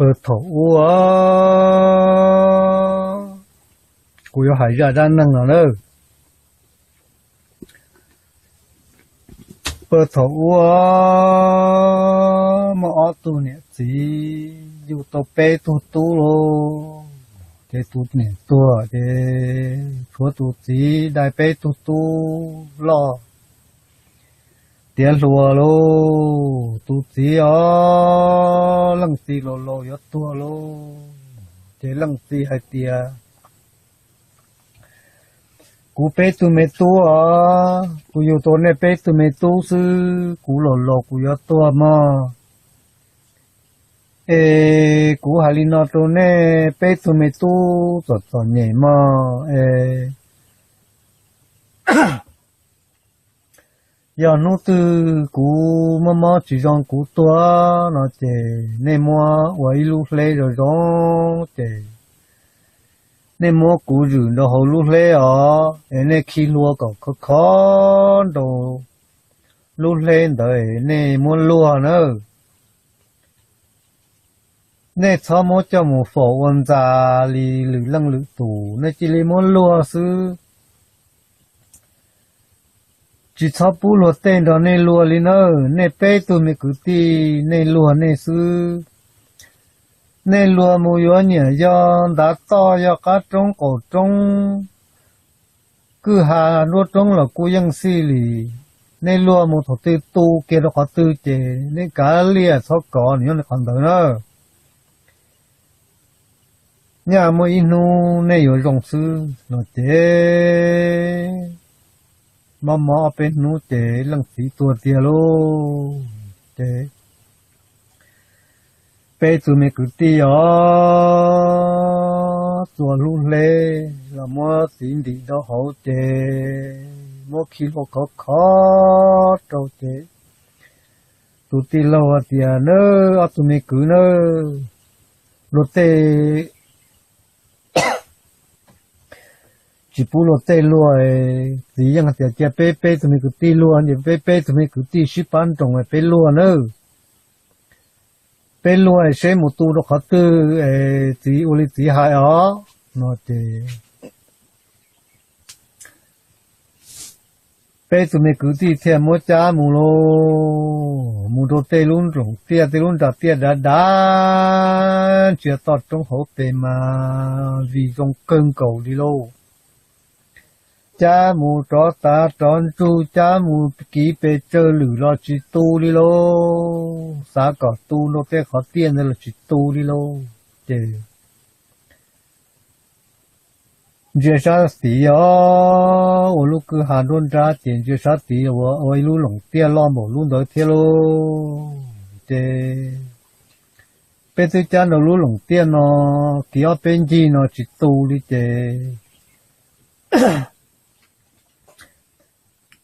Pawg thaum ub, kuv yuav hais zaj dab neeg no na. Pawg thaum ub, muaj ob tug niam txiv yug tau peb tug tub lauj. Ces tus niam tuag ces tshuav tus txiv dai peb tug tub loj tiav hluas lauj. Tus txiv os, leej txiv laus laus yuav tuag lauj. Ces leej txiv hais tias, kuv peb tug me tub os, kuv yug tau nej peb tug me tub xwb, kuv laus laus kuv yuav tuag mog. Es kuv hais li no rau nej peb tug me tub txom txom nyem mog, es yog hnub twg kuv mob mob tsis zoo kuv tuag no ces nej muab ua ib lub hleb zoo zoo ces nej muab kuv zwm nrau hauv lub hleb os, es nej khi hlua kom khov kho nrau lub hleb ntawd es nej muab luag nawb. Nej txhob muab coj mus faus ua ntxa li lwm leej lwm tus, nej cia li muab luag xwb. Tsis txhob pub luag tej nrog nej luag li nawb, nej peb tug me kwv tij nej luag nej xwb. Nej luag mus yuav nyiam yog ntav toj yog qab roob qaum roob, kwj ha nruab roob los kuj yeej xij li. Nej luag mus thaum twg tu kiag rau qhov twg ces nej kav liam txhob kov nws nyob qhov ntawd na. Nyaj muaj ib hnub nej yuav zoo xwb no ces mob mob ob peb hnub ces leej txiv tuag tiag lauj. Ces peb tug me kwv tij os, txua lub hleb los muab txiv ntim rau hauv ces muab khi hlua khov kho rau ces tus tij laug hais tias, nawb, ob tug me kwv nawb, luag tej tsis pub luag tej luag, txiv yeej hais tias cia peb peb tug me kwv tij luag, ces peb peb tug me kwv tij sib pab nroos peb luag nawb. Peb luag seb mus tu rau qhov twg es txiv ua li txiv hais os no ces peb tug me kwv tij thiaj muab cab mus lauj, mus rau tej lub nroog tiaj tej lub nra tiaj dav dav ntsia toj roob hauv pes mas vim zoo kawg nkaus li lauj. Cab mus rov tav rov ntsug, cab mus kiv pes tsawg lwm los tsis tu li lauj, xav kom tu rau tej qhov tiaj ntawd los tsis tu li lauj. Ces ntsia sab tid os, ua lub kwj ha nruab nrab ces ntsia sab tid ua ib lub loos tiaj loj npaum lub ntawd thiab lauj. Ces peb twb cab nrau lub loos tiaj no kiv ob peb ncig no tsis tu li ces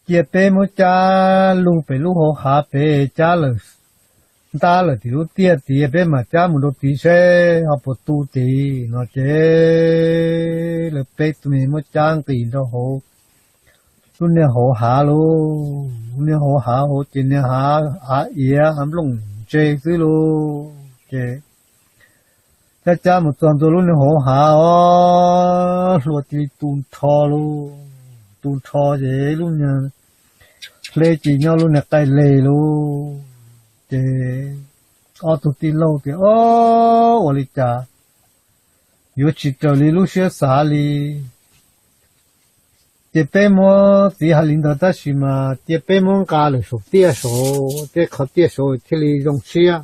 cia peb muab cab lug pem lub hauv hav pem, cab lawm ntab lawm tim lub tiaj tid peb mam cab mus rau tid seb ho puas tu tid no ces lawv peb tug me muab cab nqis rau hauv lub niag hauv hav lauj. Lub niag hauv hav hauv ces niag hav, hav iav hav nplooj ntse xwb lauj. Ces cab cab mus txog ntua lub niag hauv hav os, hlua cia li tu nrho lauj. Tu nrho ces lub niag hleb ces nyob lub niag qaij leg lauj. Ces ob tug tij laug tias, ob, ua li cas yuav tsis raws li lub siab xav li. Ces peb muab, txiv hais li ntawd tab sis mas cia peb muab nqa lawm saum tiaj saud, tej qhov tiaj saud thiaj li zoo siab,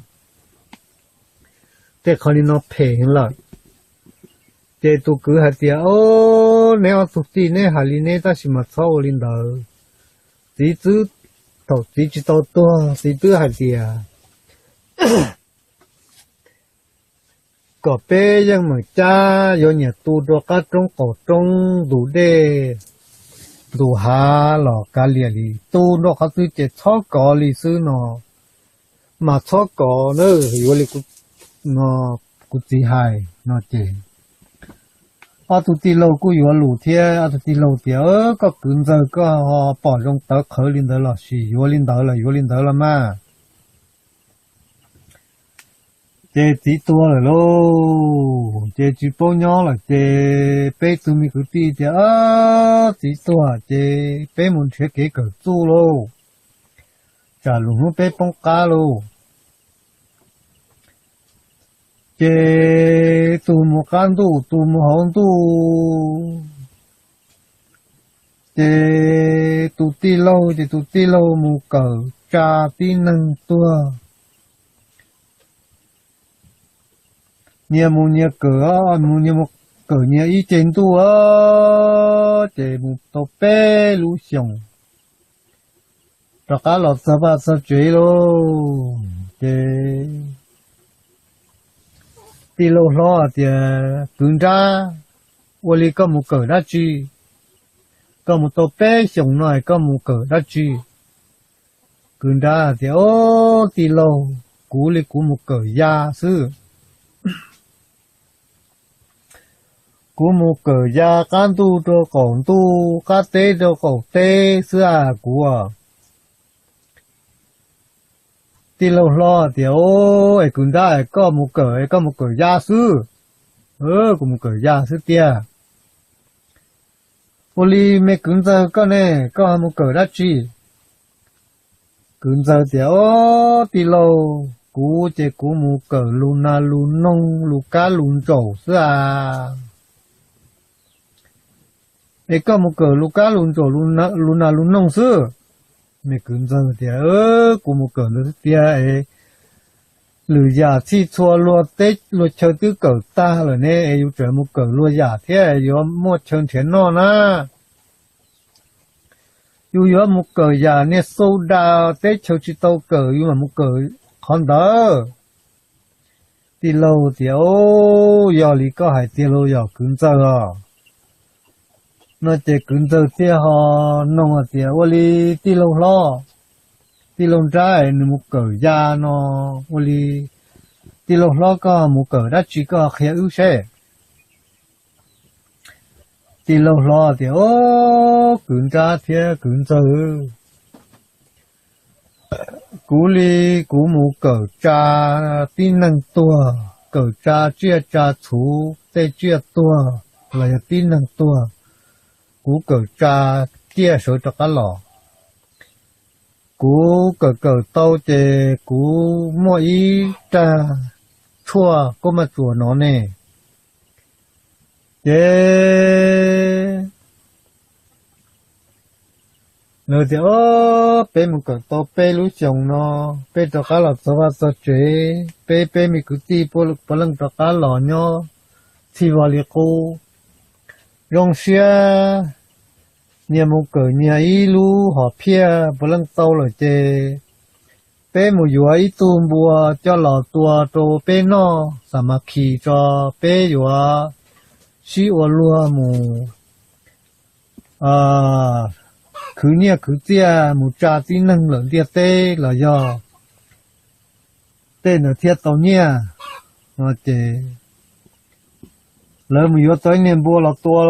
tej qhov li no phem heev lawm. Ces tus kwv hais tias, ob, neb ob tug tij neb hais li neb tab sis mas txhob ua li ntawd. Txiv twb, thaum txiv tsis tau tuag txiv twb hais tias kom peb yeej meem cab, yuav nyiam tu rau qab roob qaum roob, ntus dej ntus hav los kav liam li, tu nrau qhov twg ces txhob kov li xwb no, mas txhob kov na, yuav li kuv txiv hais no ces ob tug tij laug kuj yuav lus thiab, ob tug tij laug tias, koj kwv ntxawg koj ho pom zoo tawv qhawv li ntawd los sis yuav li ntawd los yuav li ntawd los mas. Ces txiv tuag lawm lauj, ces tsis paub nyob lawm, ces peb tug me kwv tij tias, Txiv tuag ces peb mus nrhiav kev kawm txuj lauj, tsam lwm hnub peb poob qab lauj. Ces tus mus qab ntuj, tus mus hauv ntuj, ces tus tij laug, ces tus tij laug mus kawm tsa tib neeg tuag, nyias mus nyias kawm, mus nyias mus kawm nyias ib ce ntuj, ces mus tau peb lub xyoos rov qab los txog vaj txog tsev lauj. Ces tij laug hlob tias, Kwv nrab, ua li koj mus kawm dab tsi? Koj mus tau peb xyoos no koj mus kawm dab tsi? Kwv nrab tias, Ob, tij laug, kuv li kuv mus kawm ya xwb. Kuv mus kawm ya qab ntuj rau qaum ntuj, qab teb rau qaum teb xwb as kuv. Tij laug hlob tias, Ob, es kwv nrab, koj mus kawm es koj mus kawm ya xwb? Kuv mus kawm ya xwb tiag. Ua li me kwv ntxawg koj ne, koj mus kawm dab tsi? Kwv ntxawg tias, Ob, tij laug, kuv ces kuv mus kawm lus nas lus noog, lus kab lus ntsaum xwb as. Es koj mus kawm lus kab lus ntsaum, lus nas lus noog xwb? Me kwv ntxawg tias, Kuv mus kawm ntawd xwb tiag es, lwm yam txhij txhua luag teb luag chaw twb kawm tag lawm ne, es yus tseem mus kawm luag yam thiab yuav muaj chaw nrhiav noj na. Yus yuav mus kawm yam niag xu da teb chaws tsis tau kawm, yus mam mus kawm qhov ntawd. Tij laug tias, Yog li koj hais tiag los yog kwv ntxawg os? No ces kwv ntxawg thiaj ho noog tias, Ua li tij laug hlob, tij laug nrab nws mus kawm ya no, ua li tij laug hlob koj mus kawm dab tsi, koj qhia wb seb. Tij laug hlob tias, Ob, kwv nrab thiab kwv ntxawg, kuv li kuv mus kawm tsa tib neeg tuag, kawm tsa tsiaj tsa txhu, tej tsiaj tuag los yog tib neeg tuag, kuv kawm tsa ciaj sawv rov qab los. Kuv kawm kawm tau ces kuv muaj ib rag tshuaj kub maj tsuas no ne. Ces lawv tias, Ob, peb mus kawm tau peb lub xyoos no, peb rov qab los txog vaj txog tsev, peb peb me kwv tij puav leej rov qab los nyob txhij vog li qub. Zoo siab nyias mus kawm nyias ib lub hom phiaj puav leej tau lawm ces peb mus yuav ib tug npua coj los tua rau peb noj, xam mas khis tso, peb yuav sib ua luag mus khwv nyiaj khwv txiaj, mus tsa tib neeg lawm ntiaj teb los yog tej ntawd thiaj tau nyiaj. No ces lawv mus yuav tau ib niag npua los tua,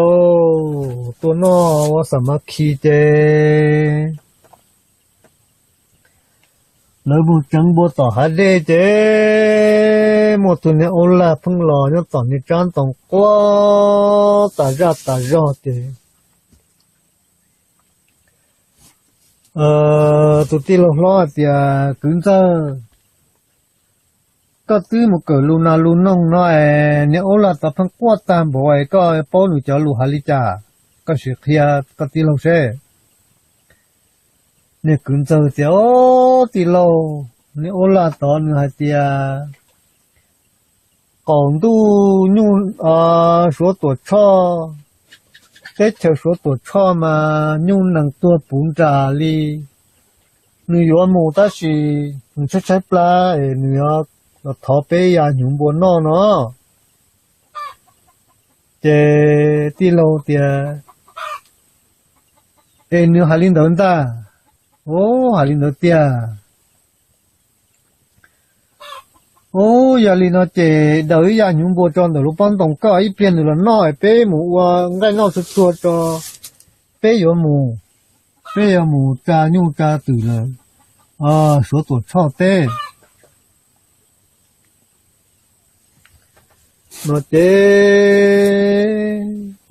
tua noj ua xam mas khis ces lawv mus tseev npua tom hav dej ces muaj tus niag aub laj pheej los nyob tom niag tsab ntoo quaj tas zaj tas zog ces tus tij laug hlob hais tias, Kwv ntxawg, koj twb mus kawm lus nas lus noog no es niag aub laj tod pheej quaj tag npaum es koj paub nws cov lus hais li cas? Koj sim qhia koj tij laug seb. Niag kwv ntxawg tias, Ob, tij laug, niag aub laj tod nws hais tias qaum ntuj nyuj, Suav Tuam Tshoj, teb chaws Suav Tuam Tshoj mas nyuj nees tuag puv nras li. Nws yuav mus tab sis nws tshaib tshaib plab es nws yuav los thov peb ya hnyuv npua noj no. Ces tij laug tias, Es nws hais li ntawd ntag? Ub, hais li ntawd tiag. Ub, yog li no ces daws ib ya hnyuv npua tso ntawm lub pob ntoo koj, ib pliag nws los noj peb mus ua nqaij noj txhua txhua tso, peb yuav mus, peb yuav mus tsa nyuj tsa twm lawm Suav Tuam Tshoj teb. No ces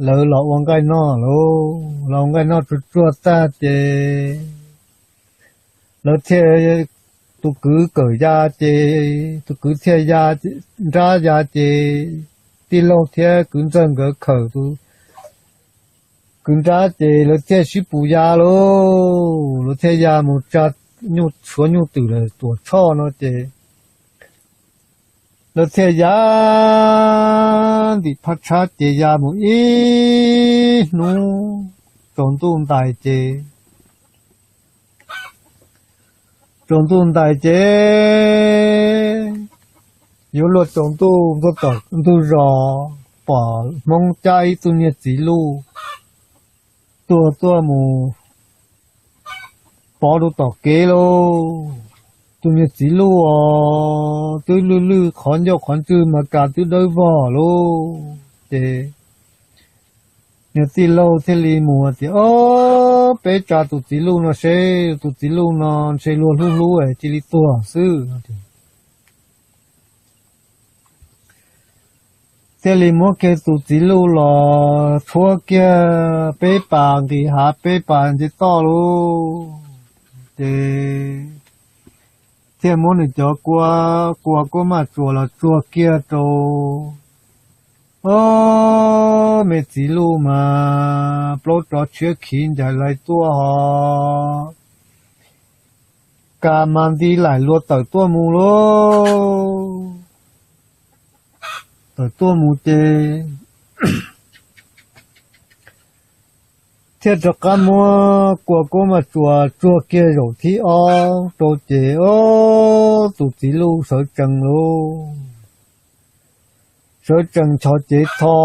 lawv los ua nqaij noj lauj, los ua nqaij noj tsuag tsuag tag ces lawv thiaj, tus kwv kawm ya ces tus kwv thiaj ya nrab ya ces tij laug thiab kwv ntxawg nkawd khawm tus kwv nrab ces lawv thiaj sib pus ya lauj, lawv thiaj ya mus tsa nyuj, tshuav nyuj twm lawm tuam tshoj no ces lawv thiaj ya ntim phab tshab ces ya mus ib hnub tsaus ntuj ntais ces, tsaus ntuj ntais ces yuav luag tsaus ntuj, ntuj zos, pom Hmoob cab ib tug niag txiv luj tuag tuaj mus pov rau tom kev lauj. Tus niag txiv luj os twb lwj lwj qhov ncauj qhov ntswg mas kas twb dawb vog lauj. Ces niag tij laug thiaj li mus tias, Ob, peb tsa tus txiv luj no seb, tus txiv luj no ntshe luag hlub hlub cia li tuag xwb. Thiaj li muab kiag tus txiv luj los tshuab kiag peb pas nqis hav peb pas nce toj lauj. Ces thiaj muab nws cov kua, kua kuab maj tsuas los tsuag kiag rau. Ob, me txiv luj mas plaub tsov tshiab khiv ncaim lais tuaj hos, kas mas nti laim luag tawm tuaj mus lauj. Tawm tuaj mus ces thiaj rov qab muab kua kuab maj tsuas tsuag kiag zaum thib ob rau ces, ob, tus txiv luj sawv tsees lauj. Sawv tsees nchos cev tho,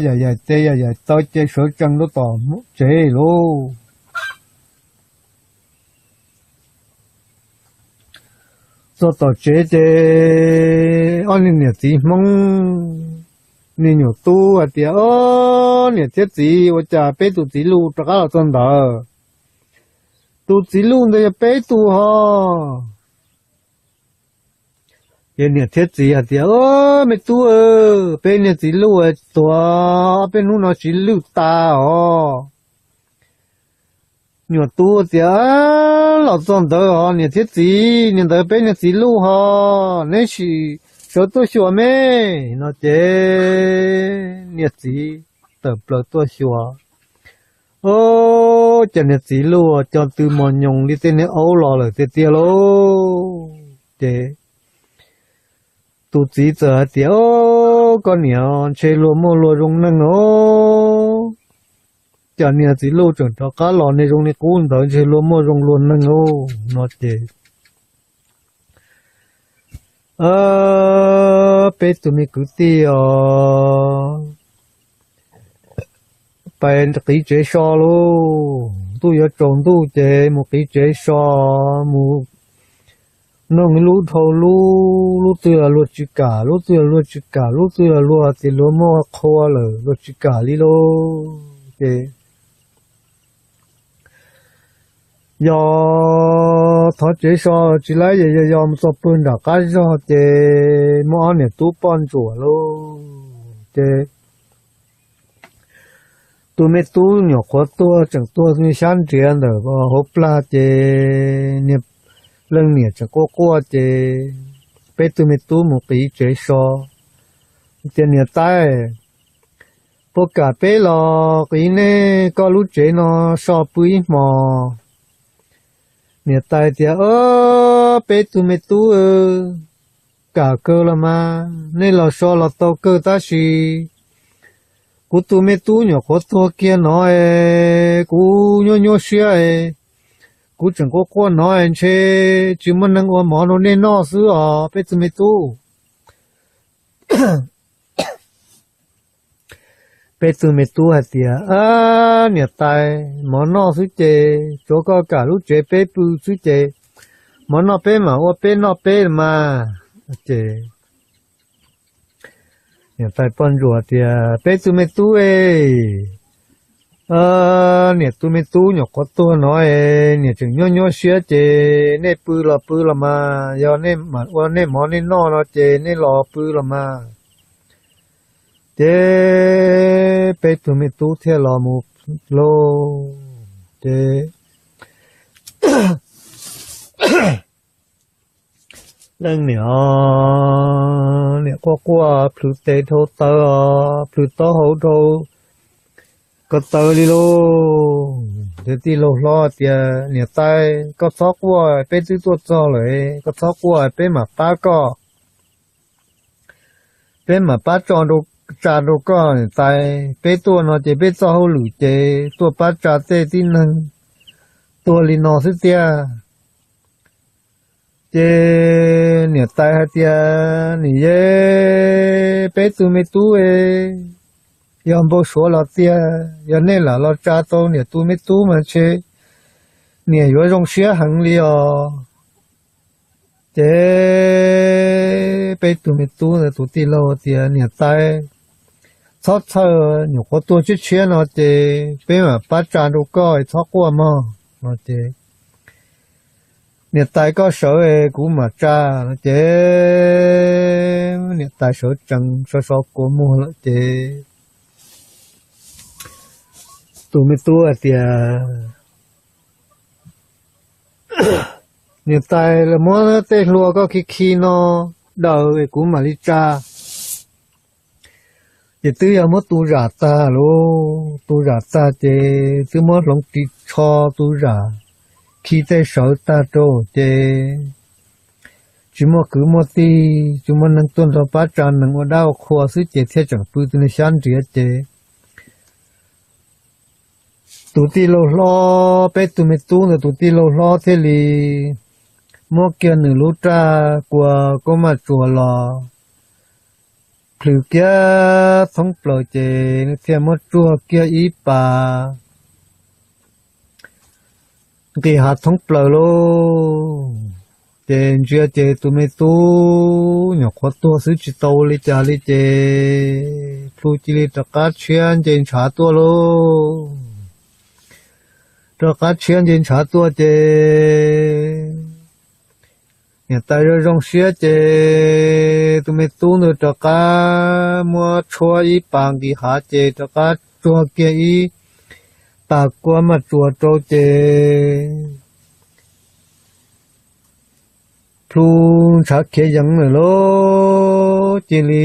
yam yaim tes yam yaim taw ces sawv tsees rau tom tsev lauj. Txog tom tsev ces ob niag niam txiv Hmoob, niag nyuam tub hais tias, Ob, niam thiab txiv, ua cas peb tus txiv luj rov qab los txog ntawd? Tus txiv luj ntawd yog peb tus hos. Ces niam thiab txiv hais tias, Ob, me tub, peb niag txiv luj tuag ob peb hnub no tsis lwj tas os. Nyuam tub tias, Los txog ntawd os niam thiab txiv, niag ntawd peb niag txiv luj hos, neb sim sawv tuaj xyuas me. No ces niag txiv tawm plaws tuaj xyuas. Ob, cas niag txiv luj co tw mos nyoos li tej niag aub los lawm tiag tiag lauj. Ces tus txiv txawm hais tias, Ob, koj niam, ntshe luag muaj luag zoo neeg os. Cas niag txiv luj tseem rov qab los niag zoo li qub ntawd, ntshe luag muaj zoo luag neeg os. No ces peb tug me kwv tij os, pais qiv tsev so lauj. Ntuj yuav tsaus ntuj ces mus qiv tsev so, mus noog lub dhau lub, lub twg los luag tsis kam, lub twg los luag tsis kam, lub twg los luag tias luag muaj qhua lawm luag tsis kam li lauj. Ces yog thov tsev so tsis laib, yog yog mus txog pw nram qab zog ces muaj ob niam tub poj ntsuam lauj. Ces tus me tub nyuam qhuav tuag tseem tuag xyab nriav ntawm hauv plag ces niag leej niam tseem quaj quaj ces peb tug me tub mus qiv tsev so tias, Niam tais, puas kam peb los qiv nej koj lub tsev no so pw ib hmos? Niam tais tias, Ob, peb tug me tub, kam kawg los mas, nej los so los tau kawg tab sis kuv tus me tub nyuam qhuav tuag kiag no es kuv nyuaj nyuaj siab es kuv tseem quaj quaj no es ntshe tsis muaj neeg ua mov rau nej noj xwb os peb tug me tub. Peb tug me tub hais tias, Ab, niam tais, mov noj xwb ces tsuav koj kam lub tsev peb pw xwb ces mov noj peb mam ua peb noj peb los mas. Ces niam tais poj ntsuam tias, Peb tug me tub es, niam tus me tub nyuam qhuav tuag no es niam tseem nyuaj nyuaj siab ces nej pw los pw los mas, yog nej mam ua nej mov nej noj no ces nej los pw los mas. Ces peb tug me tub thiaj los mus lauj. Ces leej niam, niam quaj quaj plhws tes dhau taw os, plhws taub hau dhau ko taw li lauj. Ces tij laug hlob tias, Niam tais, koj txhob quaj, peb twb tuaj txog lawm, koj txhob quaj, peb mam pab koj, peb mam pab tso, tsa rau koj niam tais. Peb tuaj no ces peb txoj hauj lwm ces tuaj pab tsa tej tib neeg tuag li no xwb tiag. Ces niam tais hais tias, Nim yog peb tug me tub, yog npau suav los tiag, yog nej lam los tsa tau niam tus me tub mas ntshe niam yuav zoo siab heev li os. Ces peb tug me tub ntawd tus tij laug tias, Niam tais, txhob txhawj, nyuam qhuav tuag tshiab tshiab no ces peb mam pab tsa rau koj, txhob quaj mog no ces, Niam tais, koj sawv es kuv mam tsa no ces niam tais sawv tsees so so kua muag lawm ces tus me tub hais tias, Niam tais, los muab tej hlua koj khi khi no daws es kuv mam li tsa. Ces twb yog muab tu zam tag lauj, tu zam tag ces twb muab hloov ris tsho tu zam, khi tej sawv tag rau ces tsis muaj kwv muaj tij, tsis muaj neeg tuaj nrog pab tsa nees ua dab ua qhua xwb ces thiaj tseem pw xyab nriav ces tus tij laug hlob, peb tug me tub ntawd tus tij laug hlob thiaj li muab kiag nws lub raj kua kub maj tsuas los plhws kiag thoob plaws ces nws thiaj muab tsuag kiag ib pas nqis hav thoob plaws lauj. Ces ntsia ces tus me tub nyuam qhuav tuag xwb tsis tau li cas li ces plhu cia li rov qab tshiab nce ntshav tuaj lauj. Rov qab tshiab nce ntshav tuaj ces niam tais zoo zoo siab ces tus me tub ntawd rov qab muab tshuab ib pas nqis hav ces rov qab tsuag kiag ib pas kua maj tsuas rau ces plhu ntshav khiav yees lawm lauj. Cia li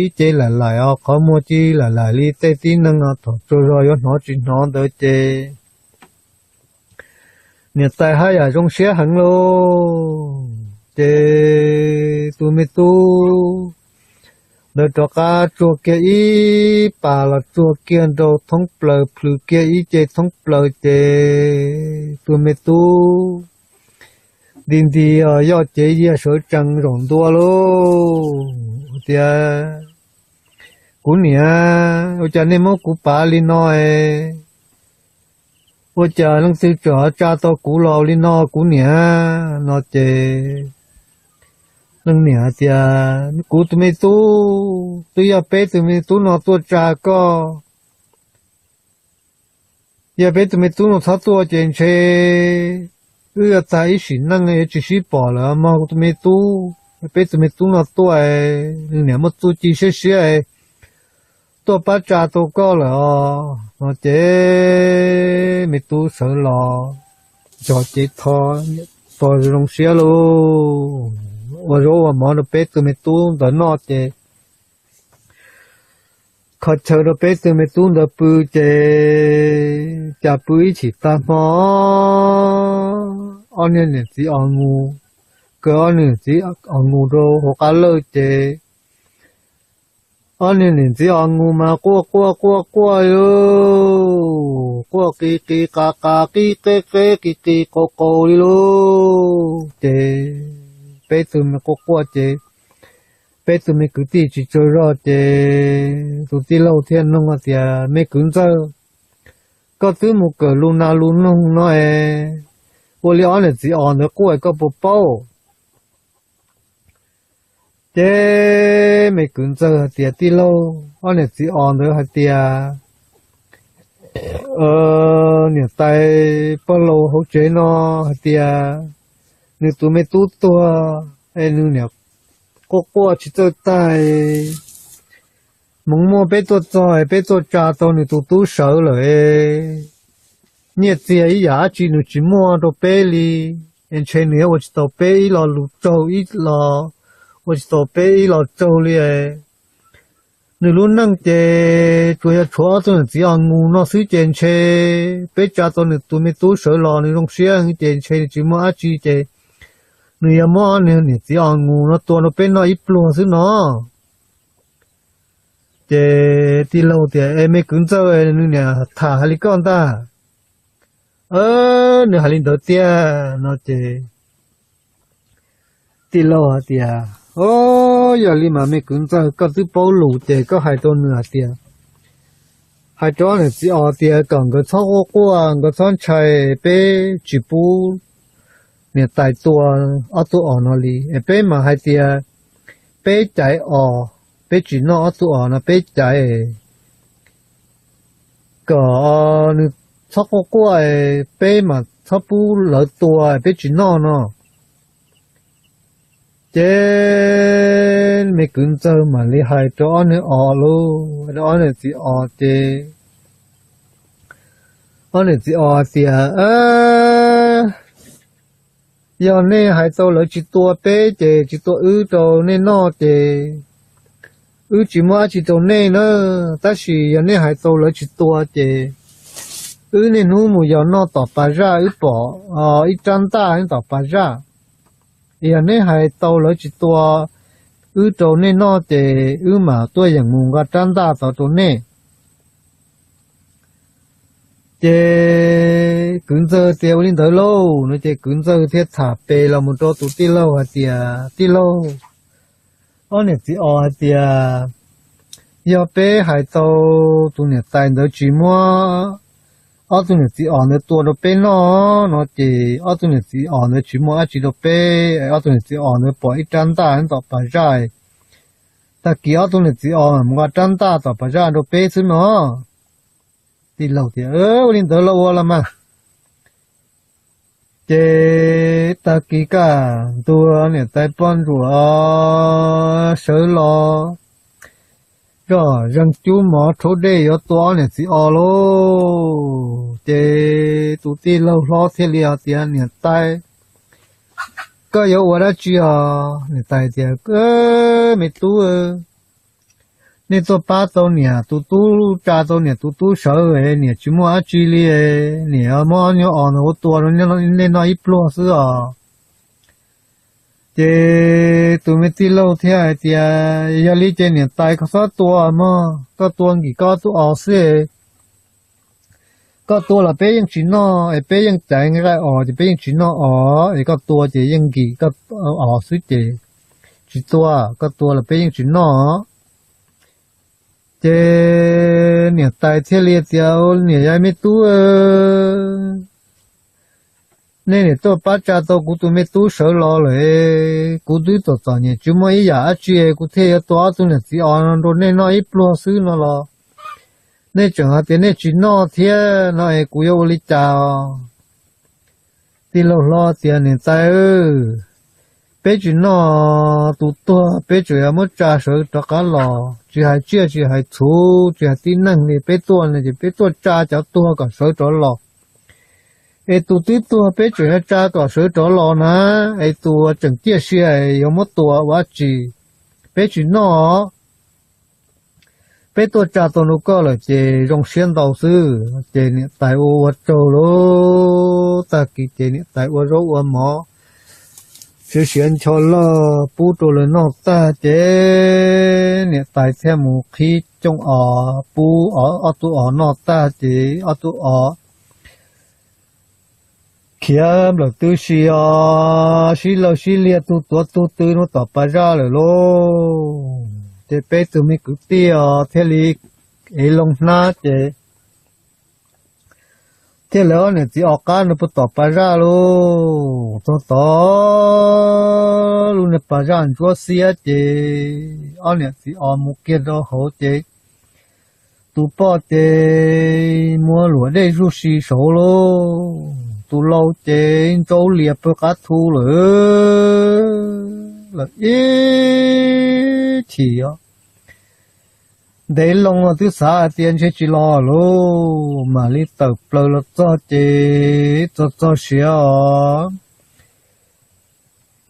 ib ce lam laim os, qhov muag cia li lam laim li tej tib neeg os, thaum tsaug zog yuav hnov tsis hnov ntawd ces niam tais haj yam zoo siab heev lauj. Ces tus me tub ntawd rov qab tsuag kiag ib pas los tsuag kiag nraum thoob plaws, plhws kiag ib ce thoob plaws ces tus me tub nti nti os, yoj cev yias sawv tsees zaum ntua lauj tias, Kuv niam, ua cas nej muab kuv pav li no es? Ua cas leej twg txawm tsa tau kuv los li no kuv niam? No ces leej niam tias, Kuv tus me tub, twb yog peb tus me tub no tuaj tsa koj. Yog peb tus me tub no txhob tuaj ces ntshe wb yuav tag ib sim neej yuav tsis sib pom lawm mog kuv tus me tub. Peb tus me tub no tuaj, nws niam muaj txuj ci siab siab tuaj pab tsa tau koj lawm os. No ces me tub sawv los nrog cev tho, tho zoo siab lauj, ua zaub ua mov rau peb tus me tub ntawd noj ces kho chaw rau peb tus me tub ntawd pw ces cas pw ib chim tag hmo, ob niag niam txiv os nkus, kaw ob niag niam txiv os nkus rau hauv qab lawj ces ob niag niam txiv os nkus mas quaj quaj quaj quaj lauj, quaj qis qis qas qas qib qeb qeb qis qis qaus qaus li lauj. Ces peb tug me quaj quaj ces peb tug me kwv tij tsis tsaug zog ces tus tij laug thiaj nug tias, Me kwv ntxawg, koj twb mus kawm lus nas lus noog no es ua li ob niam txiv os ntawd quaj koj puas paub? Ces me kwv ntxawg hais tias, Tij laug, ob niam txiv os ntawd hais tias niam tais pog laus hauv tsev no hais tias nws tus me tub tuag es nws niam quaj quaj tsis txawj tag, Hmoov muaj peb tuaj txog, peb tuaj tsa tau nws tus tub sawv lawm, nyiaj txiag ib yam dab tsi nws tsis muaj rau peb li, es ntshe nws yuav ua tsis tau peb ib lo lus tsaug ib lo, ua tsis tau peb ib lo tsaug li. Nws lub neej ces tsuas yog tshuav ob tug niam txiv os nkus no xwb ces ntshe peb tsa tau nws tus me tub sawv los nws zoo siab ces ntshe nws tsis muaj dab tsi ces nws yog muab ob niag niam txiv os nkus no tua rau peb noj ib pluag xwb no. Ces tij laug tias, Es me kwv ntxawg, nws niam tham hais li koj ntag. Nws hais li ntawd tiag no ces tij laug hais tias, O, yog li mas me kwv ntxawg, koj twb paub lus ces koj hais rau nws hais tias, hais rau ob niam txiv os tias kom nkawd txhob quaj quaj, nkawd txhob ntshai, peb tsis pub niam tais tua ob tug os no li. Es peb mas hais tias peb caiv os, peb tsis noj ob tug os no, peb caiv kom nws txhob quaj quaj, peb mas txhob pub lawv tua, peb tsis noj no. Ces me kwv ntxawg mam li hais rau ob niag os lauj, ob niam txiv os ces ob niam txiv os tias, Yog nej hais tau lawv tsis tua peb ces tsis tua wb rau nej noj ces wb tsis muab dab tsi rau nej na. Tab sis yog nej hais tau lawv tsis tua ces wb niaj hnub mus yos noj tom pas zaj, wb pom ib rab ntaj nyob tom pas zaj. Yog nej hais tau lawv tsis tua wb rau nej noj ces wb mam tuaj yeem mus nqa rab ntaj tod rau nej. Ces kwv ntxawg tias, Ua li ntawd lauj no ces kwv ntxawg thiaj tham pes los mus rau tus tij laug hais tias, Tij laug, ob niam txiv os hais tias yog peb hais tau tus niam tais ntawd tsis muab ob tug niam txiv os ntawd tua rau peb noj no ces ob tug niam txiv os ntawd tsis muaj dab tsi rau peb, ob tug niam txiv os ntawd pom ib rab ntaj nyob tom pas zaj, tag kis ob tug niam txiv os mus nqa rab ntaj tom pas zaj rau peb xwb no. Tij laug tias, Ua li ntawd los ua los mas. Ces tag kis kaj ntug niam tais poj ntsuam sawv los zoj zeeg cub mov rhaub dej yuav tua ob niam txiv os lauj. Ces tus tij laug hlob thiaj li hais tias, Niam tais, koj yuav ua dab tsi os? Niam tais tias, Me tub, nej tuaj pab tau niam tus tub, tsa tau niam tus tub sawv, niam tsis muaj dab tsi li, niam muab ob nyuag os ntawd tua rau nej noj ib pluag xwb os. Ces tus me tij laug thiaj hais tias, Yog li ces niam tais koj txhob tua mog, koj tua nkim koj ob tug os xwb. Koj tua los peb yeej tsis noj es peb yeej caiv nqaij os ces peb yeej tsis noj os, es koj tua ces yeej nkim koj os xwb ces tsis tua, koj tua los peb yeej tsis noj. Ces niam tais thiaj li tias, Niam yog me tub, nej niam tuaj pab tsa tau kuv tus me tub sawv los lawm, kuv twb txom txom nyem tsis muaj ib yam dab tsi kuv thiaj yuav tua ob tug niam txiv os rau nej noj ib pluag xwb no los nej tseem hais tias nej tsis noj thiab no es kuv yuav ua li cas os? Tij laug hlob tias, Niam tais, peb tsis noj tus tuag, peb tseem yuav muab tsa sawv rov qab los, tsis hais tsiaj tsis hais txhu, tsis hais tib neeg li, peb tuaj no ces peb tuaj tsa cov tuag kom sawv rov los. Es tus twb tuag peb tseem yuav tsa kom sawv rov los na, es tus tseem ciaj sia yuav muab tua ua dab tsi? Peb tsis noj. Peb tuaj tsa tau rau koj lawm ces zoo siab ntau xwb. Ces niam tais ua ua tsaug lauj, tag kis ces niam tais ua zaub ua mov, siav siav ncho lawj pub rau lawv noj tag ces niam tais thiaj mus qhib cooj os pub ob tug os noj tag ces ob tug os khiav nplawm tw si os, sib law sib liag tug tuav tug tw rau tom pas zaj lawm lauj. Ces peb tug me kwv tij os thiaj li ev loo hnab ces thiaj li ob niam txiv os qab rau puag tom pas zaj lauj. Txog tod lub niag pas zaj ntsuab xiab ces ob niam txiv os mus kiag rau hauv ces tus poj ces muab luam dej zuj si saud lauj, tus lau ces ntsaub lias pawg qab thu lawm, lawm ib chim os. ntev loo twb xav hais tias ntshe tsis los lauj, mam li tawm plaws los txog ces txog txog siav os,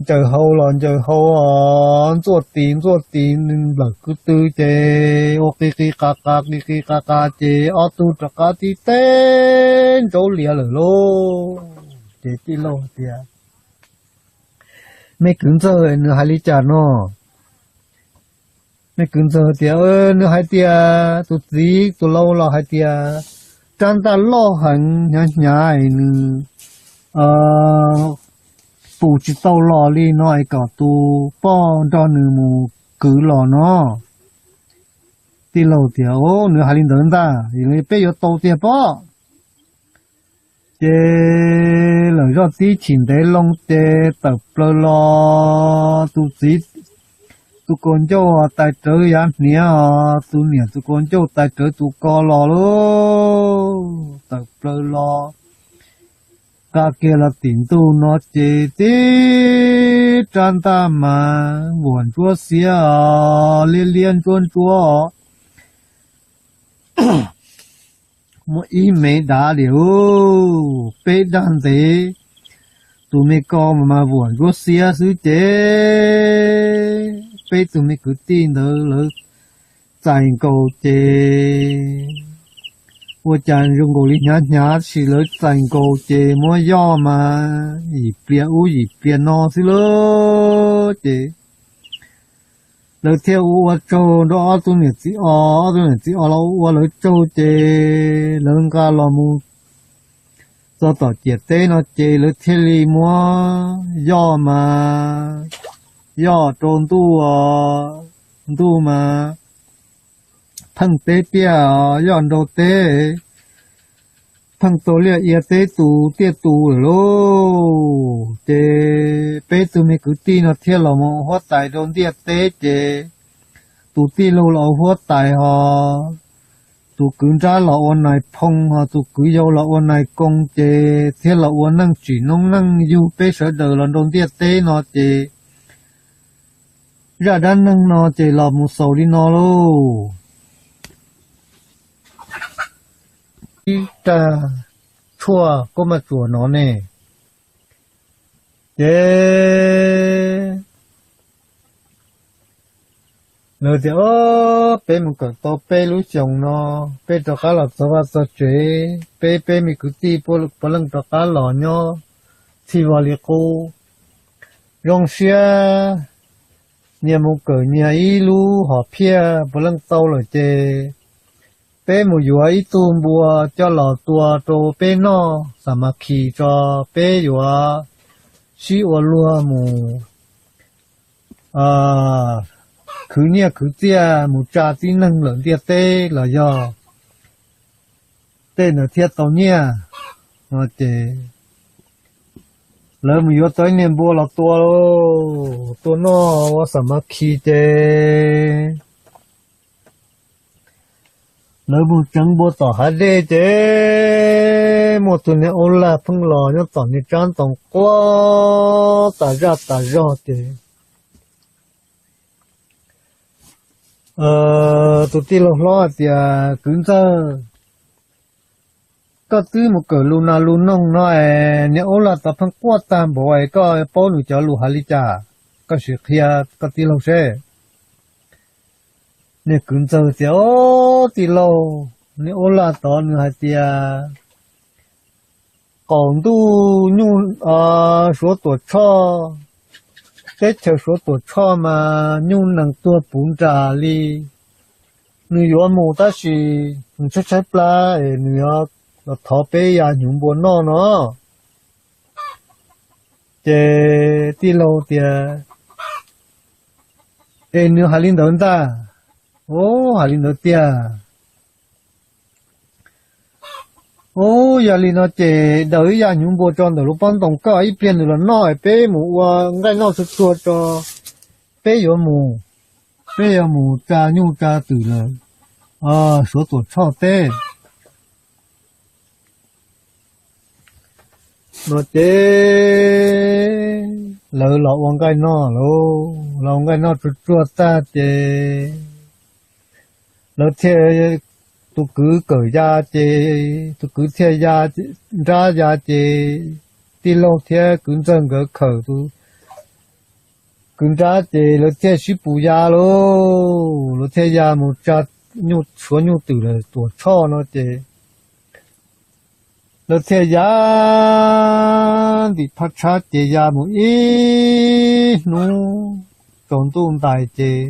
ncaws hau los ncaws hau os, ntxuaj tis ntxuaj tis nplawm kwv tw ces ua qis qis qas qas qis qis qas qas ces ob tug rov qab tib teb nraub lias lawm lauj. Ces tij laug tias, me kwv ntxawg, nws hais li cas no? Me kwv ntxawg tias, nws hais tias tus txiv tus lau los hais tias rab ntaj loj heev hnyav hnyav es nws pus tsis tau los li no es kom tus poj nrog nws mus kwv los no. Tij laug tias, nws hais li ntawd ntag, peb yuav tau tiag pob. Ces lawm zoj tib chim ntev loo ces tawm plaws los, tus txiv tus kaus ncauj tais rawv yav hniav os, tus niam tus kaus ncauj tais rawv tus ko los lauj. Tawm plaws los, nqa kiag los tim ntug no ces tib rab ntaj mas vuam ntsuab xiab os, liab liab ntsuab ntsuab os, muaj ib me dav li ub, peb dag ntev. Tus me ko mas mas vuam ntsuab xiab xwb ces peb tug me kwv tij ntawd lawv txais nkaus ces ua cas zoo nkaus li hnyav hnyav tab sis lawv txais nkaus ces muab yoj mas yim pliag ub yim pliag no xwb lauj. Ces lawv thiaj ua ua tsaug nrog ob tug niam txiv os, ob tug niam txiv os los ua ua lawv tsaug ces lawv nqa los mus txog tom ciam teb no ces lawv thiaj li muab yoj mas yoj rau ntuj, ntuj mas pheej teb tiaj, yoj nraug teb, pheej tau liaj ia teb tus tiaj tus lawm lauj. Ces peb tug me kwv tij no thiaj los mus ua huab tais rau ntiaj teb ces tus tij laug los ua huab tais ho, tus kwv nrab los ua nais phoo ho, tus kwv yau los ua nais koo ces thiaj los ua neej tsim noob neej yug peb sawv daws los nrau ntiaj teb no ces zaj dab neeg no ces los mus xaus li no lauj. Ib rag tshuaj kuj maj tsuas no ne. Ces lawv tias, o, peb mus kawm tau peb lub xyoos no, peb rov qab los txog vaj txog tsev, peb peb me kwv tij puav leej rov qab los nyob txhij vog li qub. Zoo siab nyias mus kawm nyias ib lub hom phiaj puav leej tau lawm ces peb mus yuav ib tug npua coj los tua rau peb noj, xam mas khi tso, peb yuav sib ua luag mus khwv nyiaj khwv txiaj mus tsa tib neeg lawm ntiaj teb los yog tej ntawd thiaj tau nyiaj. Ces lawv mus yuav tau ib niag npua los tua, tua noj ua xam mas khi ces lawv mus tseev npua tom hav dej ces muaj tus niag ub lag pheej los nyob tom niag tsab ntoo quaj tas zaj tas zog ces tus tij laug hlob hais tias, kwv ntxawg, koj twb mus kawm lus nas lus noog no es niag ub lag tod pheej quaj tag npaum es koj paub nws cov lus hais li cas? Koj sim qhia koj tij laug seb. Niag kwv ntxawg tias, o, tij laug, niag ub lag tod nws hais tias qaum ntuj nyuj, Suav Tuam Tshoj, teb chaws Suav Tuam Tshoj mas nyuj nees tuag puv nras li. Nws yuav mus tab sis nws tshaib tshaib plab es nws yuav los thov peb ya hnyuv npua noj no. Ces tij laug tias, es nws hais li ntawd ntag. Ub, hais li ntawd tiag. Ub, yog li no ces daws ib ya hnyuv npua tso ntawm lub pob ntoos koj, ib pliag nws los noj peb mus ua nqaij noj tsuag tsuag tso, peb yuav mus, peb yuav mus tsa nyuj tsa twm lawm Suav Tuam Tshoj teb. No ces lawv los ua nqaij noj lauj, los ua nqaij noj tsuag tsuag tag ces lawv thiaj, tus kwv kawm ya ces tus kwv thiaj ya nrab ya ces tij laug thiab kwv ntxawg nkawd khawm tus kwv nrab ces lawv thiaj sib pus ya lauj. Lawv thiaj ya mus tsa nyuj, suav nyuj twm lawm tuam tshoj no ces lawv thiaj ya ntim phaj tshab ces ya mus ib hnub tsaus ntuj ntais ces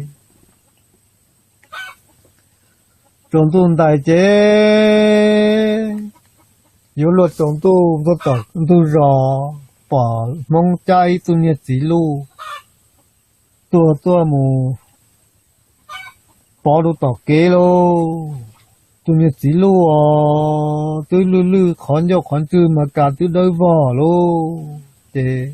tsaus ntuj ntais ces yuav luag tsaus ntuj ntug zos pom Hmoob cab ib tug niag txiv luj tuag tuaj mus pov rau tom kev lauj. Tus niag txiv luj os twb lwj lwj qhov ncauj qhov ntswg mas kas twb dawb vog lauj. Ces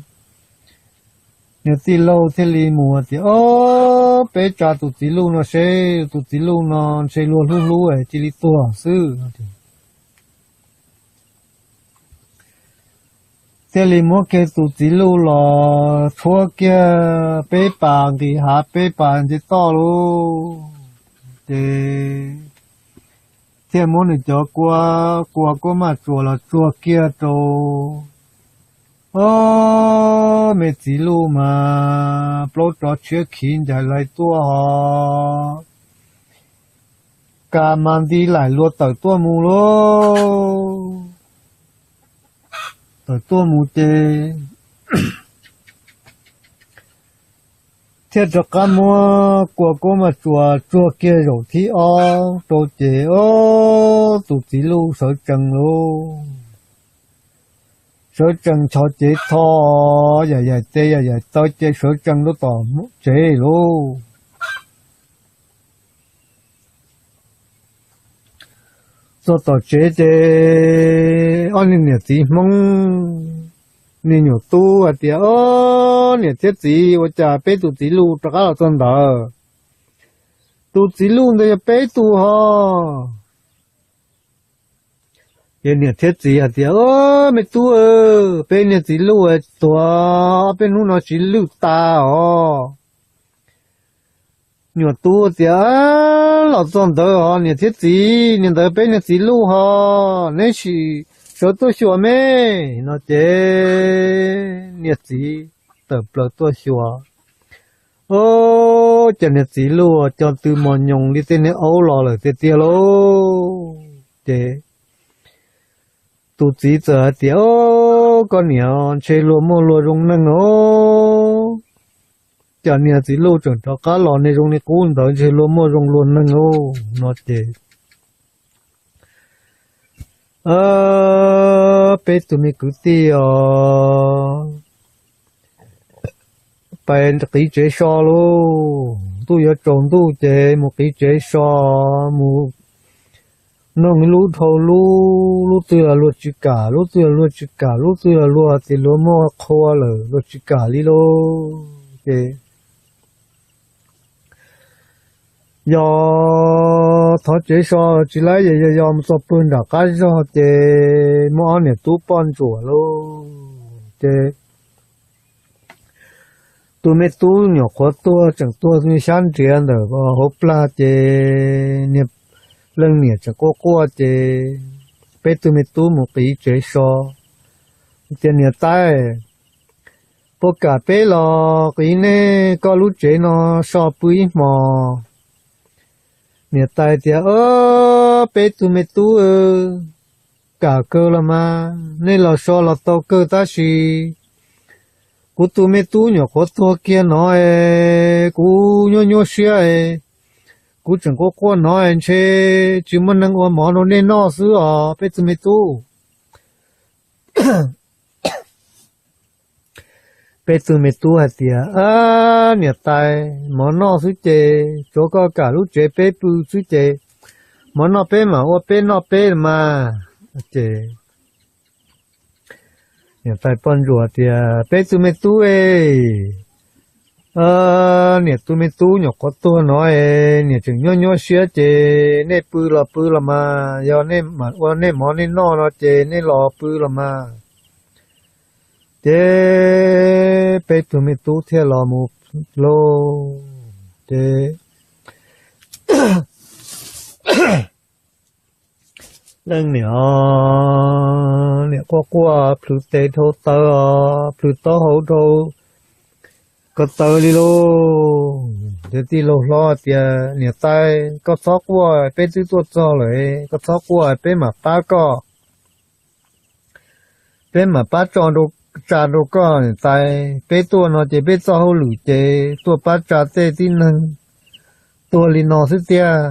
niag tij laug thiaj li mus tias, Ob, peb tsa tus txiv luj no seb, tus txiv luj no ntshe luag hlub hlub cia li tuag xwb. Thiaj li muab kiag tus txiv luj los tshuab kiag peb pas nqis hav peb pas nce toj lauj. Ces thiaj muab nws cov kua, kua kuab maj tsuas los tsuag kiag rau, ob, me txiv luj mas plaub tsov tshiab khiv ncaim lais tuaj hos kas mas nti laim luag tawm tuaj mus lauj. Tawm tuaj mus ces thiaj rov qab muab kua kuab maj tsuas tsuag kiag zaum thib ob rau ces, ob, tus txiv luj sawv tsees lauj. Sawv tsees nchov cev tho, yam yaim tes yam yaim taw ces sawv tsees rau tom tsev lauj. Txog tom tsev ces ob niag niam txiv Hmoob, niag nyuam tub hais tias, Ob, niam thiab txiv, ua cas peb tus txiv luj rov qab los txog ntawd? Tus txiv luj ntawd yog peb tus hos. Ces niam thiab txiv hais tias, Ob, me tub, peb niag txiv luj tuag ob peb hnub no tsis lwj tas os. Nyuam tub tias, Los txog ntawd hos niam thiab txiv, niag ntawd peb niag txiv luj hos, neb sim sawv tuaj xyuas me. No ces niag txiv tawm plaws tuaj xyuas, ob, cas niag txiv luj co tw mos nyoos li tej niag aub los lawm tiag tiag lauj. Ces tus txiv txawm hais tias, Ob, koj niam, ntshe luag muaj luag zoo neeg os. Cas niag txiv luj tseem rov qab los niag zoo li qub ntawd, ntshe luag muaj zoo luag neeg os. No ces peb tug me kwv tij os, pais qiv tsev so lauj. Ntuj yuav tsaus ntuj ces mus qiv tsev so, mus noog lub dhau lub, lub twg los luag tsis kam, lub twg los luag tsis kam, lub twg los luag tias luag muaj qhua lawm luag tsis kam li lauj. Ces yog thov tsev so tsis laib, yog yog mus txog pw nram qab zog ces muaj ob niam tub poj ntsuam lauj. Ces tus me tub nyuam qhuav tuag tseem tuag xyab nriav ntawm hauv plag ces niag leej niam tseem quaj quaj ces peb tug me tub mus qiv tsev so tias, Niam tais, puas kam peb los qiv nej koj lub tsev no so pw ib hmos? Niam tais tias, Ob, peb tug me tub, kam kawg los mas, nej los so los tau kawg tab sis kuv tus me tub nyuam qhuav tuag kiag no es kuv nyuaj nyuaj siab es kuv tseem quaj quaj no es ntshe tsis muaj neeg ua mov rau nej noj xwb os peb tug me tub. Peb tug me tub hais tias, Ab, niam tais, mov noj xwb ces tsuav koj kam lub tsev peb pw xwb ces mov noj peb mam ua peb noj peb los mas. Ces niam tais poj ntsuam tias, Peb tug me tub, niam tus me tub nyuam qhuav tuag no es niam tseem nyuaj nyuaj siab ces nej pw los pw los mas, yog nej mam ua nej mov nej noj no ces nej los pw los mas. Ces peb tug me tub thiaj los mus lauj. Ces Neeg niam, niam quaj quaj plhws tes dhau taw os, plhws taub hau dhau ko taw li lauj. Ces tij laug hlob tias, Niam tais, koj txhob quaj, peb twb tuaj txog lawm, koj txhob quaj, peb mam pab koj, peb mam pab tso, tsa rau koj niam tais. Peb tuaj no ces peb txoj hauj lwm ces tuaj pab tsa tej tib neeg tuag li no xwb tiag.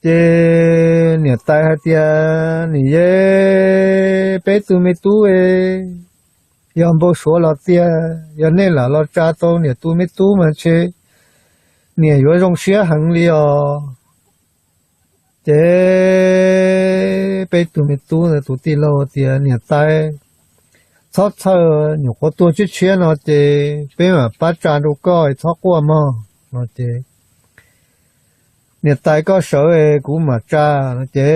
Ces niam tais hais tias, Niam yej, peb tus me tub yog npau suav los tiag, yog nej lam los tsa tau niam tus me tub mas ntshe niam yuav zoo siab heev li os. Ces peb tus me tub ntawd tus tij laug tias, Niam tais, txhob txhawj, nyuam qhuav tuag tshiab tshiab no ces peb mam pab tsa rau koj, txhob quaj mog no ces, Niam tais, koj sawv es kuv mam tsa no ces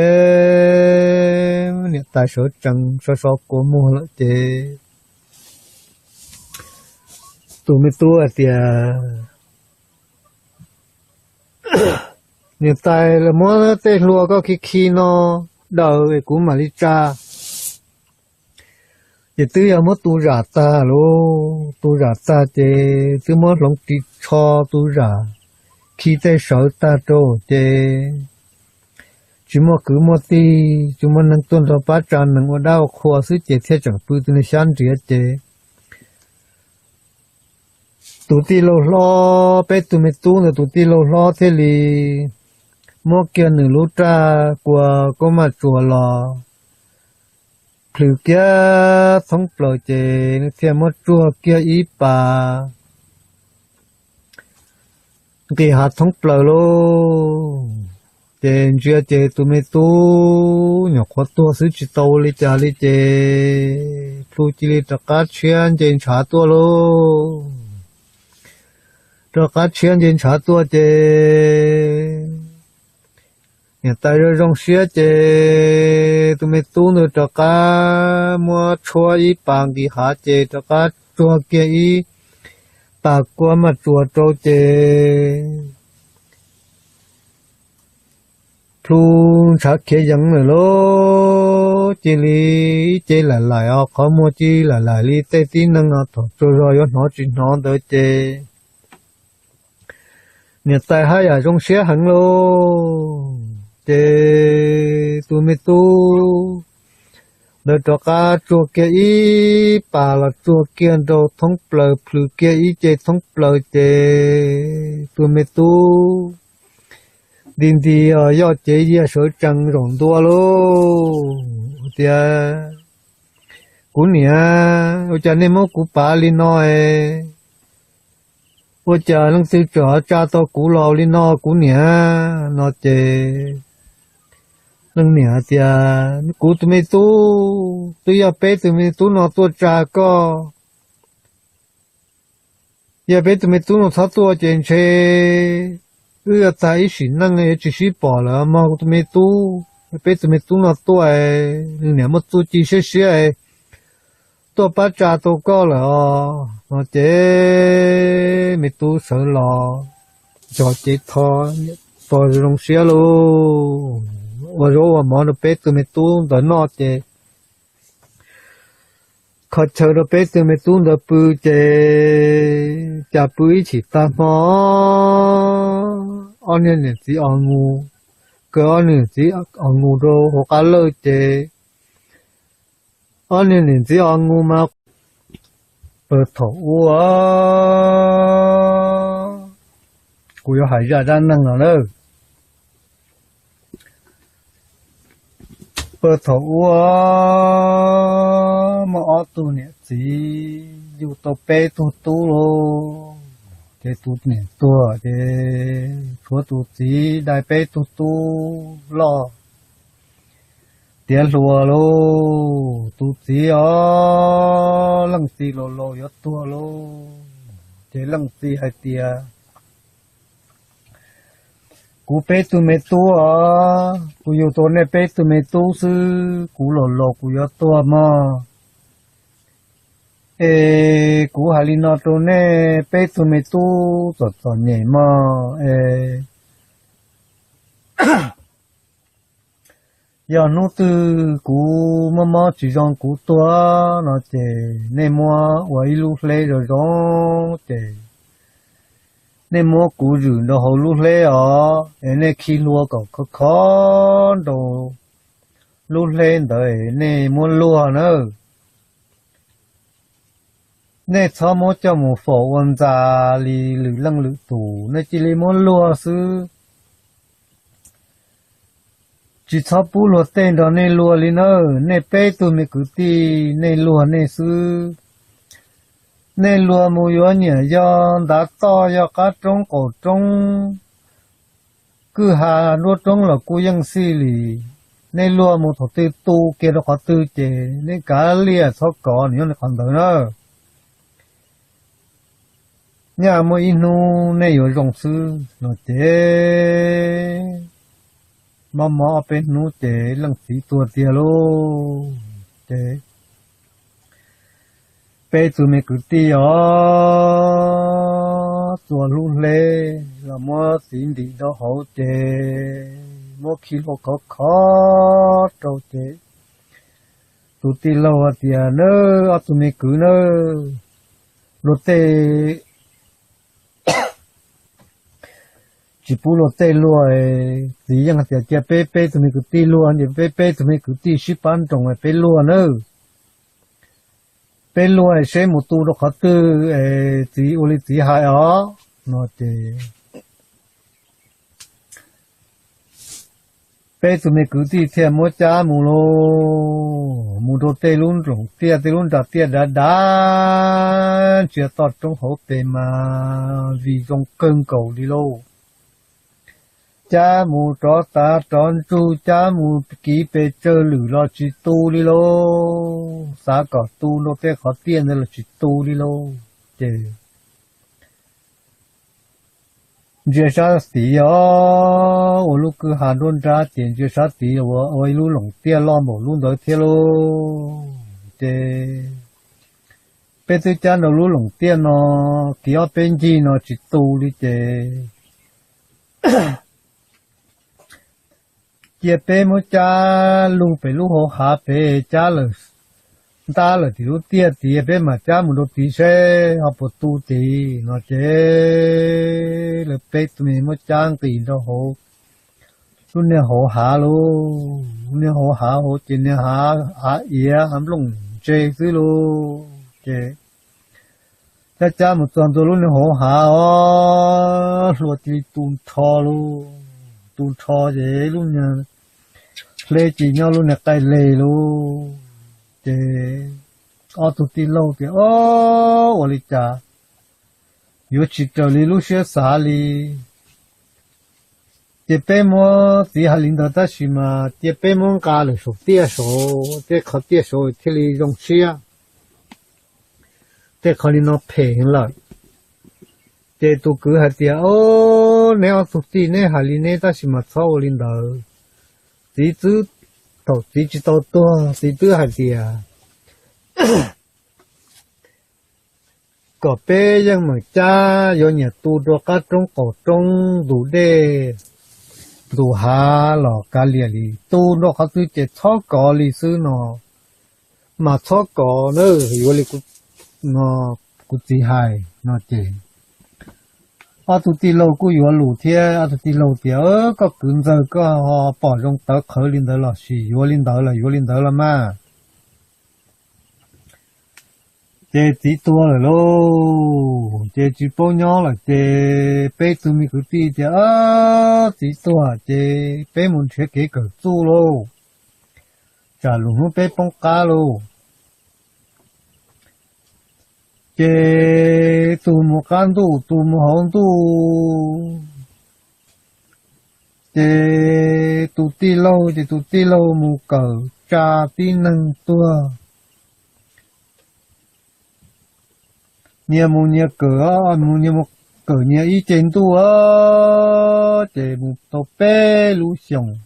niam tais sawv tsees so so kua muag lawm ces tus me tub hais tias, Niam tais, los muab tej hlua koj khi khi no daws es kuv mam li tsa. Ces twb yog muab tu zam tag lauj, tu zam tag ces twb muab hloov ris tsho tu zam, khi tej sawv tag rau ces tsis muaj kwv muaj tij, tsis muaj neeg tuaj nrog pab tsa nees ua dab ua qhua xwb ces thiaj tseem pw tus niag xyab nriav ces tus tij laug hlob, peb tus me tub ntawd tus tij laug hlob thiaj li muab kiag nws lub raj kua kub maj tsuas los plhws kiag thoob plaws ces nws thiaj muab tsuag kiag ib pas nqis hav thoob plaws lauj. Ces ntsia ces tus me tub nyuam qhuav tuag xwb tsis tau li cas li ces plhu cia li rov qab tshiab nce ntshav tuaj lauj. Rov qab tshiab nce ntshav tuaj ces niam tais zoo zoo siab ces tus me tub ntawd rov qab muab tshuab ib pas nqis hav ces rov qab tsuag kiag ib pas kua maj tsuas rau ces plhu ntshav khiav yees lawm lauj. Cia li ib ce laim laim os, qhov muag cia li laim laim li tej tib neeg os, thaum tsaug zog yuav hnov tsis hnov ntawd ces niam tais haj yam zoo siab heev lauj. Ces tus me tub ntawd rov qab tsuag kiag ib pas los tsuag kiag rau thoob plaws, plhws kiag ib ce thoob plaws ces tus me tub nti nti os, yoj cev yiag sawv tsees zaum ntua lauj tias, Kuv niam, ua cas nej muab kuv pav li no es? Ua cas leej twg txawm tsa tau kuv laus li no kuv niam? No ces leej niam tias, Kuv tus me tub, twb yog peb tus me tub no tuaj tsa koj. Yog peb tus me tub no txhob tuaj ces ntshe wb yuav tag ib sim neej yuav tsis sib pom lawm mog kuv tus me tub. Peb tus me tub no tuaj, nws niam muaj txuj ci siab siab tuaj pab tsa tau koj lawm os. No ces me tub sawv los nco cev tho, txog zoo siab lauj, ua zaub ua mov rau peb tus me tub ntawd noj ces kho chaw rau peb tus me tub ntawd pw ces cas pw ib chim tag hmo, ob niag niam txiv os nus, kaw ob niag niam txiv os nus rau hauv qab lawj ces ob niag niam txiv os nus mas pawg thaum ub, kuv yuav hais zaj dab neeg no na. Pawg thaum ub muaj ob tug niam txiv yug tau peb tug tub lauj. Ces tus niam tuag ces tshuav tus txiv dai peb tug tub loj tiav hluas lauj. Tus txiv os, leej txiv laus laus yuav tuag lauj. Ces leej txiv hais tias, Kuv peb tug me tub os, kuv yug tau nej peb tug me tub xwb, kuv laus laus kuv yuav tuag mog. Es kuv hais li no rau nej peb tug me tub txom txom nyem mog, es Yog hnub twg kuv mob mob tsis zoo kuv tuag no ces nej muab ua ib lub hleb zoo zoo ces nej muab kuv zwm rau hauv lub hleb os, es nej khi hlua kom khov khov rau lub hleb ntawd es nej muab luag nawb. Nej txhob muab coj mus faus ua ntxa li lwm leej lwm tus, nej cia li muab luag xwb. Tsis txhob pub luag tej nrog nej luag li nawb, nej peb tug me kwv tij nej luag nej xwb. Nej luag mus yuav nyiam yog ntav toj yog qab roob qaum roob, kwj ha nruab roob los kuj yeej xij li. Nej luag mus thaum twg tu kiag rau qhov twg ces nej kav liam txhob kov nws nyob qhov ntawd na. Nyaj muaj ib hnub nej yuav zoo xwb no ces mob mob ob peb hnub ces leej txiv tuag tiag lauj. Ces peb tug me kwv tij os, txua lub hleb los muab txiv ntim rau hauv ces muab khi hlua khov khov rau ces tus tij laug hais tias, Nawb, ob tug me kwv nawb, luag tej tsis pub luag tej luag. Txiv yeej hais tias, Cia peb peb tug me kwv tij luag, ces peb peb tug me kwv tij sib pab nroos peb luag nawb. Peb luag seb mus tu rau qhov twg es txiv ua li txiv hais os no ces peb tug me kwv tij thiaj muab cab mus lauj, mus rau tej lub nroog tiaj tej lub nra tiaj dav dav ntsia toj roob hauv pes mas vim zoo kawg nkaus li lauj. Cab mus rov tav rov ntsug, cab mus kiv pes tsawg lwm los tsis tu li lauj, xav kom tu rau tej qhov tiaj ntawd los tsis tu li lauj. Ces ntsia sab tid os, ua lub kwj ha nruab nrab ces ntsia sab tid ua ua ib lub loos tiaj loj npaum lub ntawd thiab lauj. Ces peb twb cab nrau lub loos tiaj no kiv ob peb ncig no tsis tu li ces cia peb muab cab lug pem lub hauv hav pem, cab lawm ntab lawm tim lub tiaj tid, peb mam cab mus rau tid seb ho puas tu tid no ces lawv peb tug me muab cab nqis rau hauv lub niag hauv hav lauj. Lub niag hauv hav hauv ces niag hav, hav iav hav nplooj ntse xwb lauj. Ces cab cab mus txog ntua lub niag hauv hav os, hlua cia li tu nrho lauj. Tu nrho ces lub niag hleb ces nyob lub niag qaij leg lauj. Ces ob tug tij laug tias, Ob, ua li cas yuav tsis raws li lub siab xav li. Ces peb muab, txiv hais li ntawd tab sis mas cia peb muab nqa lawm saum tiaj saud, tej qhov tiaj saud thiaj li zoo siab, tej qhov li no phem heev lawm. Ces tus kwv hais tias, Ob, neb ob tug tij neb hais li neb tab sis mas txhob ua li ntawd. Txiv twb, thaum txiv tsis tau tuag txiv twb hais tias kom peb yeej meem cab yuav nyiam tu rau qab roob qaum roob, ntus dej ntus hav los kav liam li, tu nrau qhov twg ces txhob kov li xwb no, mas txhob kov na, yuav li kuv txiv hais no ces ob tug tij laug kuj yuav lus thiab, ob tug tij laug tias, Koj kwv ntxawg, koj ho pom zoo tawv qhawv li ntawd los sis yuav li ntawd los yuav li ntawd los mas. Ces txiv tuag lawm lauj, ces tsis paub nyob lawm ces peb tug me kwv tij tias, Txiv tuag ces peb mus nrhiav kev kawm txuj lauj, tsam lwm hnub peb poob qab lauj. Ces tus mus qab ntuj tus mus hauv ntuj, ces tus tij laug ces tus tij laug mus kawm tsa tib neeg tuag. Nyias mus nyias kawm, mus nyias mus kawm nyias ib ce ntuj, ces mus tau peb lub xyoos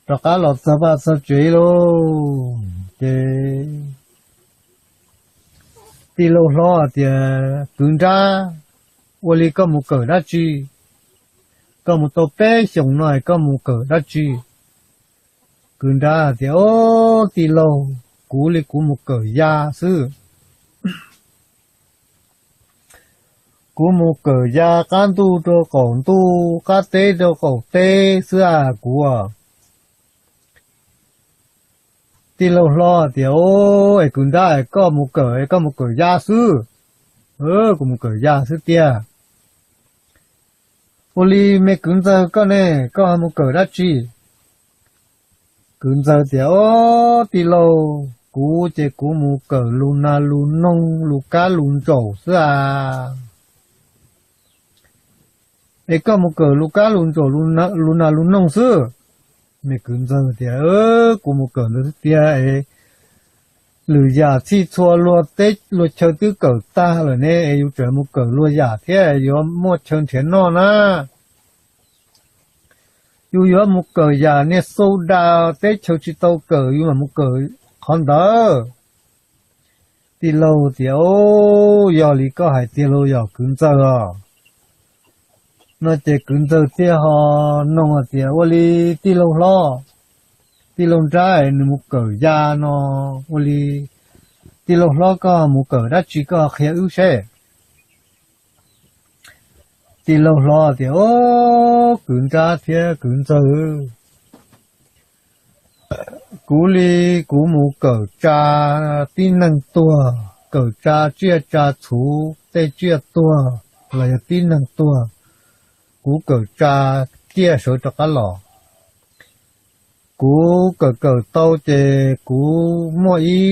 rov qab los txog vaj txog tsev lauj. Ces tij laug hlob hais tias, Kwv nrab, ua li koj mus kawm dab tsi? Koj mus tau peb xyoos no es koj mus kawm dab tsi? Kwv nrab tias, Au, tij laug, kuv li kuv mus kawm ya xwb. Kuv mus kawm ya qab ntuj rau qaum ntuj, qab teb rau qaum teb xwb as kuv. Tij laug hlob tias, Au, es kwv nrab, koj mus kawm, koj mus kawm ya xwb? Kuv mus kawm ya xwb tiag. Ua li me kwv ntxawg koj ne, koj ho mus kawm dab tsi? Kwv ntxawg tias, Au, tij laug, kuv ces kuv mus kawm lug nas lug noog, lug kab lug ntsaum xwb as. Es koj mus kawm lug kab lug ntsaum, lug nas lug noog xwb? Me kwv ntxawg tias, Kuv mus kawm ntawd xwb tiag es lwm yam txhij txhua luag teb luag chaw twb kawm tag lawm ne, es yus tseem mus kawm luag yam thiab yuav muaj chaw nrhiav noj na. Yus yuav mus kawm yam niag xu da, teb chaws tsis tau kawm yus mam mus kawm qhov ntawd. Tij laug tias, Au, yog li koj hais tiag lauj yog kwv ntxawg os. No ces kwv ntxawg thiaj ho noog tias, Ua li tij laug hlob, tij laug nrab nws mus kawm ya no, ua li tij laug hlob koj mus kawm dab tsi koj qhia wb seb? Tij laug hlob tias, Au, kwv nrab thiab kwv ntxawg, kuv li kuv mus kawm tsa tib neeg tuag, kawm tsa tsiaj tsa txhu, tej tsiaj tuag los yog tib neeg tuag, kuv kawm tsa ciaj sawv rov qab los. Kuv kawm kawm tau ces kuv muaj ib